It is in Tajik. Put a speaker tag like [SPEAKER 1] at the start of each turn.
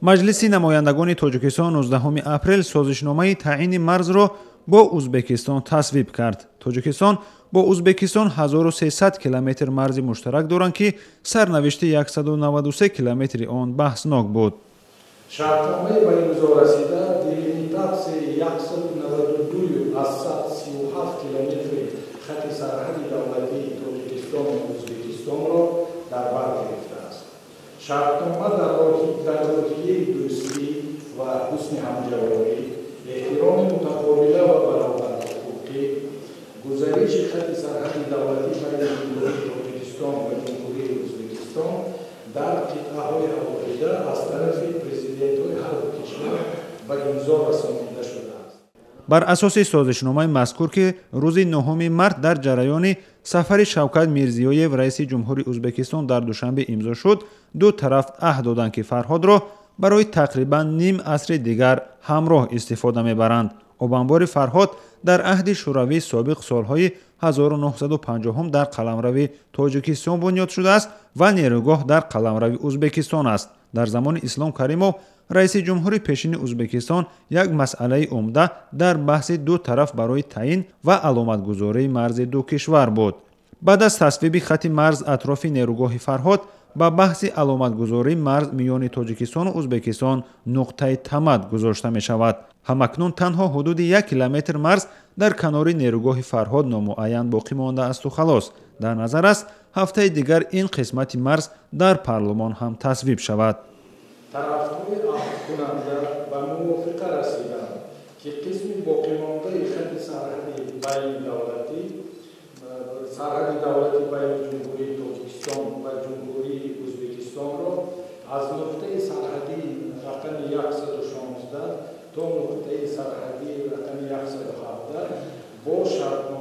[SPEAKER 1] Маҷлиси намояндагони Тоҷикистон 19 апрел созишномаи таъини марзро бо Узбекистон тасвиб кард. Тоҷикистон бо Узбекистон 1300 километр марзи муштарак доранд, ки сарнавишти 193 километри он баҳснок буд.
[SPEAKER 2] Шартномаи ба имзо расида делимитатсияи 192,37 километри хати сарҳади давлатии Тоҷикистону Узбекистонро дар бар гирифтааст. Шартнома дар рӯҳияи дӯстӣ ва ҳусни ҳамҷаворӣ, эҳтироми мутақобила ва баробарҳуқуқӣ, гузариши хати сарҳади давлатӣ байни Ҷумҳурии Тоҷикистон ва Ҷумҳурии Узбекистон дар қитъаҳои алоҳида аз тарафи президентҳои ҳар ду кишвар ба имзо расонида шудааст.
[SPEAKER 1] Бар асоси созишномаи мазкур, ки рӯзи 9 март дар ҷараёни сафари Шавкат Мирзиёев, раиси ҷумҳури Узбекистон, дар Душанбе имзо шуд, ду тараф аҳд доданд, ки Фарҳодро барои тақрибан ним асри дигар ҳамроҳ истифода мебаранд. Обанбори Фарҳод дар аҳди Шӯравии собиқ солҳои 1950 дар қаламрави Тоҷикистон бунёд шудааст ва нерӯгоҳ дар қаламрави Узбекистон аст. Дар замони Ислом Каримов, раиси ҷумҳури пешини Узбекистон, як масъалаи умда дар баҳси ду тараф барои таъин ва аломатгузории марзи ду кишвар буд. Баъд аз тасвиби хати марз атрофи нерӯгоҳи Фарҳод, ба баҳси аломатгузории марз миёни Тоҷикистону Узбекистон нуқтаи тамад гузошта мешавад. Ҳамакнун танҳо ҳудуди 1 километр марз дар канори нерӯгоҳи Фарҳод номуайян боқӣ мондаасту халос. Дар назар аст, ҳафтаи дигар ин қисмати марз дар парлумон ҳам тасвиб шавад.
[SPEAKER 2] Тарафҳои аҳдкунанда ба мувофиқа расиданд, ки қисми боқимондаи хати сарҳади байнидавлатӣ сарҳади давлати байни Ҷумҳурии Тоҷикистон ва Ҷумҳурии Узбекистонро аз нуқтаи сарҳадии рақами 116 то нуқтаи сарҳадии рақами 117 бо шартнома